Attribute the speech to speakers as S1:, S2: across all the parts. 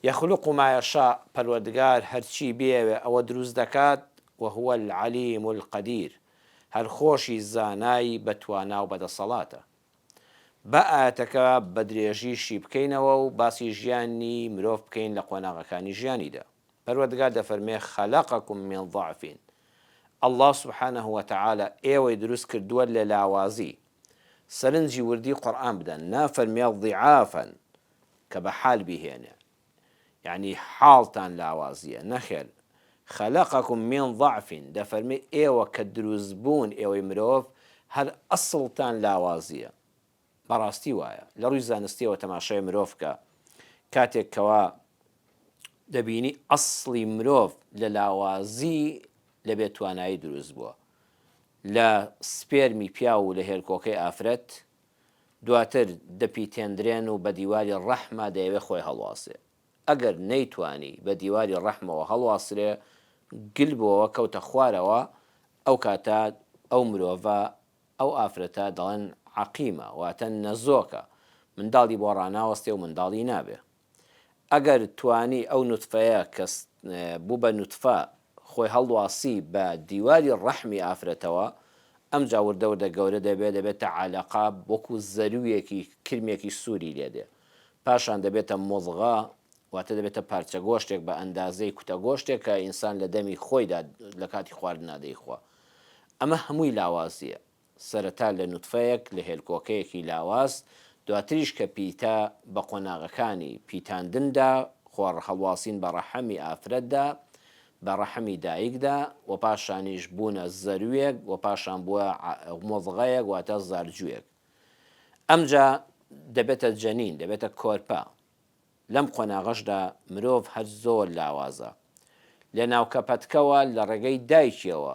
S1: یخلق ما یشاء، پەروەردگار هەرچی بیەوێ ئەوە دروست دەکات، وهو العلیم القدیر، هەر خۆشی زانای بە توانا و بەدەسەڵاتە. با ئایەتەکە بە درێژی شی بکەینەوە و باسی ژیانی مرۆڤ بکەین لە قۆناغەکانی ژیانیدا. پەروەردگار دەفەرموێ خلقکم من ضعف، اللە سبحانە وتعالی ئێوەی دروست کردووە لە لاوازی، سەرنجی وردی قورئان بدەن نافەرموێ ضعافا کە بە حال بیهێنێ یەعنی حاڵتان لاوازیە نەخێر خلقکم من ضعف دەفەرموێ ئێوە کە دروست بوون ئێوەی مرۆڤ هەر ئەسڵتان لاوازیە بەڕاستی وایە لە ڕووی زانستیەوە تەماشای مرۆڤ بکە کاتێک کەوا دەبینی ئەسڵی مرۆڤ لە لاوازی لە بێ توانایی دروست بووە لە سپێرمی پیاو و لە هێلکۆکەی ئافرەت دواتر دەپیتێندرێن و بە دیواری ڕەحما دەیەوێ خۆی هەڵواسێ ئەگەر نەیتوانی بە دیواری ڕەحمەوە هەڵواسرێ گل بۆوە کەوتە خوارەوە ئەو کاتە ئەو مرۆڤە ئەو ئافرەتە دەڵێن عەقیمە واتە نەزۆکە منداڵی بۆ ڕاناوەستێ و منداڵی نابێ. ئەگەر توانی ئەو نوتفەیە کە بوو بە نوتفە خۆی هەڵواسی بە دیواری ڕەحمی ئافرەتەوە ئەمجا وردە وردە گەورە دەبێ دەبێتە عەلەقە وەکو زەروویەکی کرمێکی سووری لێ دێ پاشان دەبێتە مضغە واتە دەبێتە پارچە گۆشتێک بە ئەندازەی کوتە گۆشتێک کە ئینسان لە دەمی خۆیدا لە کاتی خواردنا دەیخوا ئەمە هەمووی لاوازییە. سەرەتا لە نوتفەیەک، لە هێلکۆکەیەکی لاواز، دواتریش کە پیتە بە قۆناغەکانی پیتاندندا، خۆ هەڵواسین بە ڕەحەمی ئافرەتدا، بە ڕەحمی دایکدا و پاشانیش بوونە زەرووێک و پاشان بووە مضغەیەک واتە زارجووێک. ئەمجا دەبێتە جەنین، دەبێتە کۆرپە. لەم قۆناغەشدا مرۆڤ هەر زۆر لاوازە. لە ناوکەپەتکەوە لە ڕێگەی دایکیەوە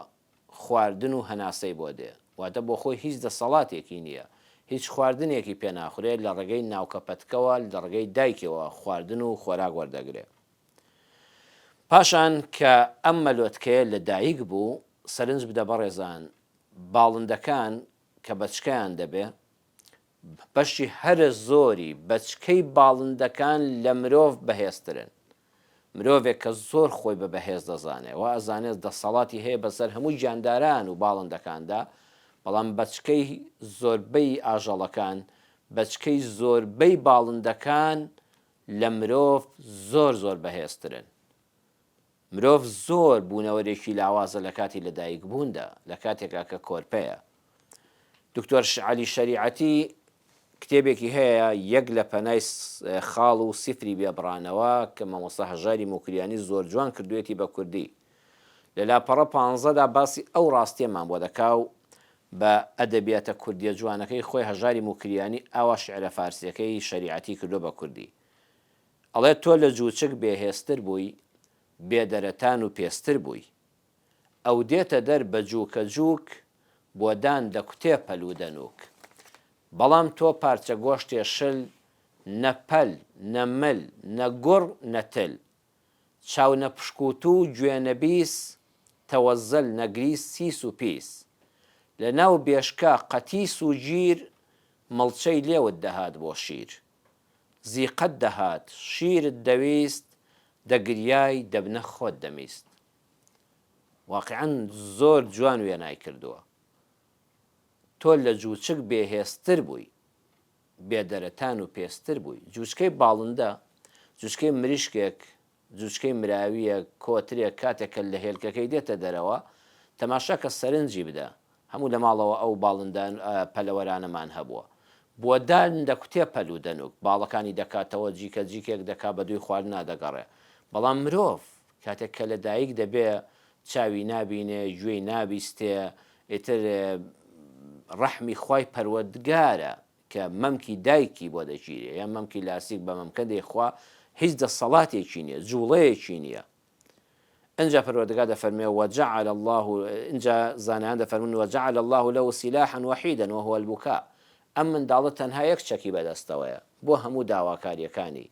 S1: خواردن و هەناسەی بۆ دێ. واتە بۆ خۆی هیچ دەسەڵاتێکی نییە. هیچ خواردنێکی پێ ناخورێ، لە ڕێگەی ناوکەپەتکەوە لە ڕێگەی دایکیەوە خواردن و خۆراک وەردەگرێ. پاشان کە ئەم مەلۆتکەیە لە دایک بوو، سەرنج بدە بەڕێزان، باڵندەکان کە بەچکەیان دەبێ، بەشی هەرە زۆری بەچکەی باڵندەکان لە مرۆڤ بەهێزترن. مرۆڤێک کە زۆر خۆی بە بەهێز دەزانێ، وا ئەزانێت دەسەڵاتی هەیە بەسەر هەموو گیانداران و باڵندەکاندا، بەڵام بەچکەی زۆربەی ئاژەڵەکان، بەچکەی زۆربەی باڵندەکان لە مرۆڤ زۆر زۆر بەهێزترن. مرۆڤ زۆر بوونەوەرێکی لاوازە لە کاتی لەدایک بووندا، لە کاتێکا کە کۆرپەیە. دکتۆر عەلی شەریعەتی کتێبێکی هەیە یەک لە پەنای خاڵ و سیفری بێ بڕانەوە کە مامۆستا هەژاری موکریانی زۆر جوان کردوویەتی بە کوردی. لە لاپەڕە پانزەدا باسی ئەو ڕاستیەمان بۆ دەکا و بە ئەدەبیاتە کوردیە جوانەکەی خۆی هەژاری موکریانی ئاوا شیعرە فارسیەکەی شەریعەتی کردووە بە کوردی. ئەڵێ تۆ لە جووچک بێ هێزتر بووی، بێ دەرەتان و پێستر بووی. ئەو دێتە دەر بە جووکە جووک، بۆ دان دەکوتێ پەل و دەنووک. بەڵام تۆ پارچە گۆشتێ شل، نە پەل، نە مل، نە گوڕ، نە تل. چاو نە پشکووتوو، گوێ نە بیس، تەوەزەل نەگریس سیس و پیس. لە ناو بێشکە قەتیس و گیر، مڵچەی لێوت دەهات بۆ شیر. زیقەت دەهات، شیرت دەویست، دەگریای، دەبنە خۆت دەمیست. واقیعەن زۆر جوان وێنای کردووە. تۆ لە جووچک بێهێزتر بووی، بێدەرەتان و پێستر بووی. جووچکەی باڵندە، جووچکەی مریشکێک، جووچکەی مراوییەک، کۆترێک کاتێک کە لە هێلکەکەی دێتە دەرەوە، تەماشا کە سەرنجی بدە، هەموو لە ماڵەوە ئەو باڵندە پەلەوەرانەمان هەبووە. بۆ دان دەکوتێ پەل و دەنووک، باڵەکانی دەکاتەوە، جیکە جیکێک دەکا بە دووی خواردنا دەگەڕێ. بەڵام مرۆڤ کاتێک کە لە دایک دەبێ چاوی نابینێ، گوێی نابیستێ، ئیتر ڕەحمی خوای پەروەردگارە کە مەمکی دایکی بۆ دەگیرێ یان مەمکی لاسیک بە مەمکە دەیخوا هیچ دەسەڵاتێکی نییە، جووڵەیەکی نییە. ئنجا پەروەردگار دەفەرموێ، وجعل اللە، ئنجا زانایان دەفەرموون، وجعل اللە له سلاحا وحیدا وهو البکاء، ئەم منداڵە تەنها یەک چەکی بەدەستەوەیە بۆ هەموو داواکاریەکانی،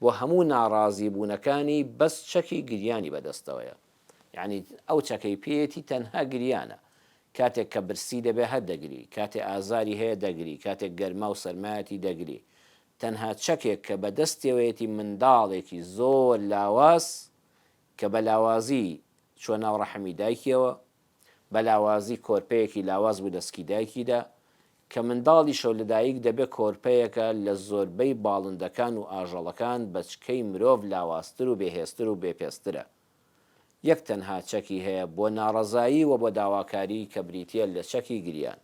S1: بۆ هەموو ناڕازی بوونەکانی بەس چەکی گریانی بەدەستەوەیە، یەعنی ئەو چەکەی پێیەتی تەنها گریانە، کاتێک کە برسی دەبێ هەر دەگری، کاتێ ئازاری هەیە دەگری، کاتێک گەرما و سەرمایەتی دەگری. تەنها چەکێک کە بە دەستیەوەیەتی منداڵێکی زۆر لاواز کە بە لاوازی چوە ناو ڕەحمی دایکیەوە، بە لاوازی کۆرپەیەکی لاواز بوو لە سکی دایکیدا، کە منداڵیشەو لەدایک دەبێ کۆرپەیەکە لە زۆربەی باڵندەکان و ئاژەڵەکان بەچکەی مرۆڤ لاوازتر و بێهێزتر و بێپێسترە. یەک تەنها چەکی هەیە بۆ ناڕەزایی و بۆ داواکاری کە بریتیە لە چەکی گریان.